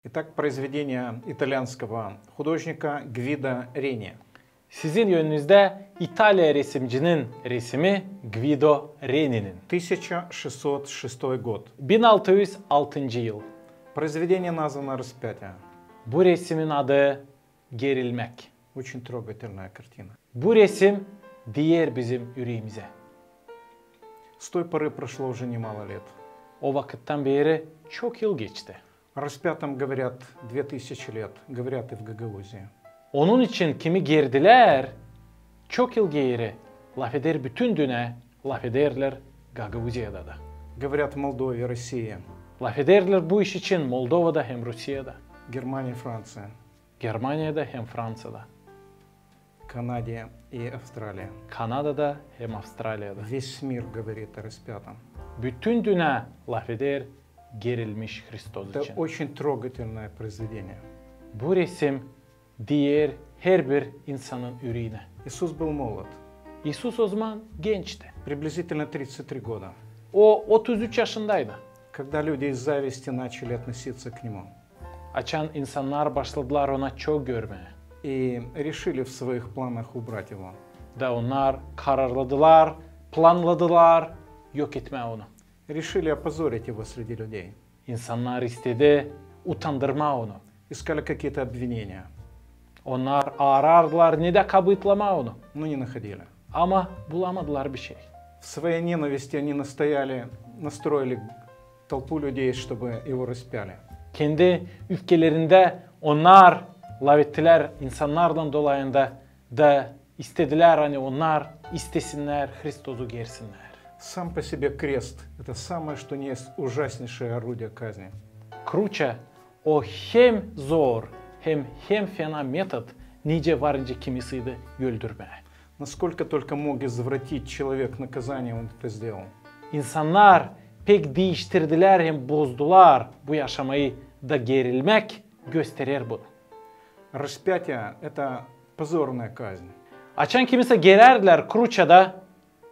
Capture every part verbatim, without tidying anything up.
Итак, произведение итальянского художника Гвидо Рени. Sizin önünüzdä İtaliya resimcinin resimi Gvido Reninin. Тысяча шестьсот шестой год. Bin altı üz altıncı yıl. Произведение названо «Распятие». Bu resimin adı Gerilmäk. Очень трогательная картина. Bu resim diyer bizim üreemizä. С той поры прошло уже немало лет. O vakıttan beri çok yıl geçti. О распятом говорят две тысячи лет, говорят и в Гагаузии. Onun için kimi gerdilär, çok yıl geeri lafeder bütün dünnä, lafederlär Gagauziyada da. Говорят в Молдове, России, Lafederlär bu iş için Moldovada hem Rusiyada, Германии, Франции, Germaniyada hem Fransada, Канаде и Австралии. Kanadada hem Avstraliyada. Весь мир говорит о распятом. Bütün dünnä lafeder gerilmiş Hristos Это için. Очень трогательное произведение. Bu resim diyer herbir insanın üreeminä. Иисус был молод, İisus o zaman gençti. Приблизительно тридцать три года, O otuz üç yaşındaydı. Когда люди из зависти начали относиться к нему Açan insannar başladılar ona çok görmää. И решили в своих планах убрать его. Da onnar kararladılar, planladılar yok etmää onu. Решили опозорить его среди людей. İnsannar istedi utandırmaa onu. Искали какие-то обвинения, Onnar aarardılar ne dä kabııtlamaa onu. Но не находили. Ama bulamadılar bir şey. В своей ненависти они настояли, настроили толпу людей, чтобы его распяли. Kendi üfkelerindä onnar lafettilär insannardan dolayında da istedilär, ani onnar istesinnär Hristozu gersinnär. Сам по себе крест — это самое, что ни есть, ужаснейшее орудие казни. Kruça o hem zor, hem hem fena metod, nicä var nicä kimisiydi öldürmää. Насколько только мог извратить человек наказание, он это сделал. İnsannar pek diiştirdilär hem bozdular bu yaşamayı da gerilmäk gösterer bunu. Распятие — это позорная казнь. Açan kimisä gerärdilär kruçada,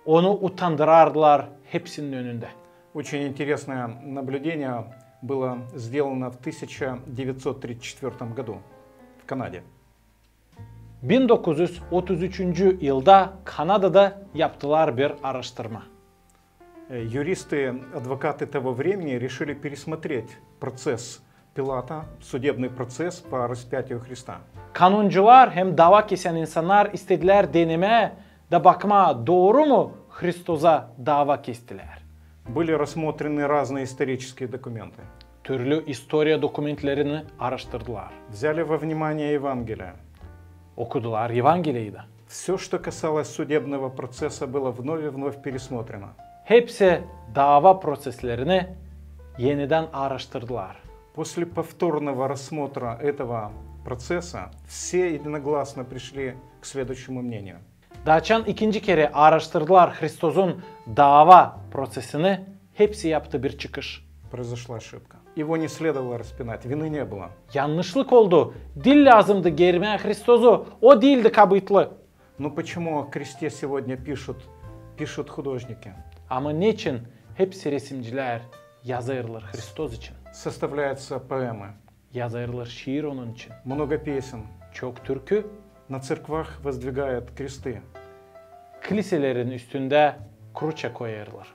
onu utandırardılar hepsinin önündä. Очень интересное наблюдение было сделано в тысяча девятьсот тридцать четвёртом году в Канаде. Bin dokuz üz otuz üçüncü yılda Kanadada yaptılar bir araştırma. Э, Юристы, адвокаты того времени решили пересмотреть процесс Пилата, судебный процесс по распятию Христа. Kanuncular hem daava kesän insannar istedilär denemää da bakmaa, dooru mu Hristoza daava kestilär. Были рассмотрены разные исторические документы. Türlü istoriya dokumentlerini araştırdılar. Взяли во внимание Евангелие. Okudular Evangeliyi da. Все, что касалось судебного процесса, было вновь и вновь пересмотрено. Hepsi daava proseslerini enidän araştırdılar. После повторного рассмотра этого процесса все единогласно пришли к следующему мнению. Da açan ikinci kerä araştırdılar Hristozun daava prosesini, hepsi yaptı bir çıkış. Произошла ошибка. Его не следовало распинать, вины не было. Yannışlık oldu. Diil lääzımdı germää Hristozu, o diildi kabııtlı. Но почему о кресте сегодня пишут, пишут художники? Ama neçin hepsi resimcilär yazêrlar Hristoz için? Составляются поэмы, Yazêrlar şiir onun için. Много песен. Çok türkü. На церквах воздвигают кресты. Kliselerin üstündä kruça koyêrlar.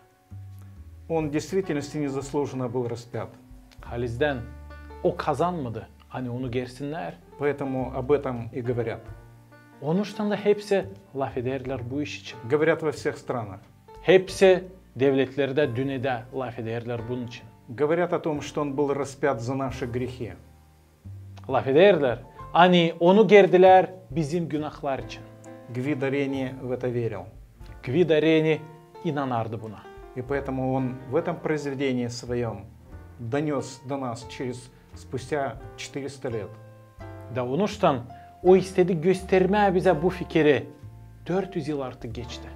Он в действительности незаслуженно был распят. Halizdän, o kazanmadı, ani onu gersinnär. Поэтому об этом и говорят. Onuştan da hepsi lafederlär bu iş için. Говорят во всех странах. Hepsi devletlerdä, dünnedä lafederlär bunun için. Говорят о том, что он был распят за наши грехи. Lafederlär, ani onu gerdilär bizim günahlar için. Гвидо Рени в это верил. Gvido Reni inanardı buna. И поэтому он в этом произведении своем донёс до нас через спустя четыреста лет. Da onuştan o istedi göstermää bizä bu fikiri. Dört üz yıl artık geçti.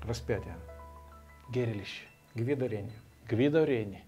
Распятие. Geriliş. Гвидо Рени. Gvido Reni.